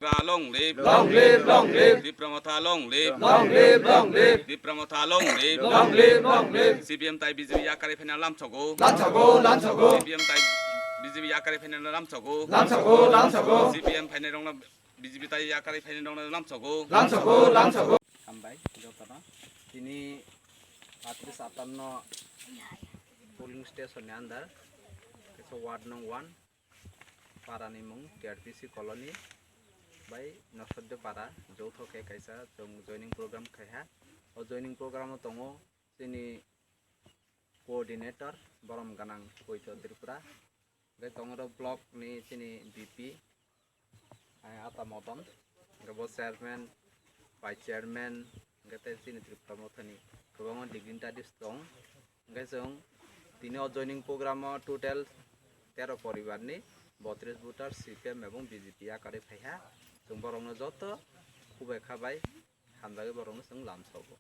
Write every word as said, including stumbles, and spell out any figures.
Motha long live. Long live, long live. Tipra Motha long live. Long live, long live. Tipra Motha long live. Long live, long live. C P M tai B J P yakarwi phaina lamsogo. Lamsogo, lamsogo. C P M tai B J P yakarwi phaina lamsogo. Lamsogo, lamsogo. C P M phainai rokno B J P tai yakarwi phainai rokno lamsogo. Lamsogo, lamsogo. Hambai jotono. Tini atris atanno polling station ni under, kaisa ward nong one. Para ni mung T R P C colony bai Nosodde para, joutho khe kaisa chwng joining program khai ha. O joining program o tongo chini coordinator Borom Ganang Koito Tripura, hwnkhe tongo ro block ni chini B P, eh, Ata Modon, hwnkhe bo chairman, vice chairman, hwnkhe tei chini Tripura Mothani kwbangma dignitaries tong. Hwnkhe chwng tini o joining program o total tero poribar ni botris voter C P M ebong B J P yakarwi phaiha. Chwng borokno joto khubui kha bai hamjagwi borokno chwng lamsogo.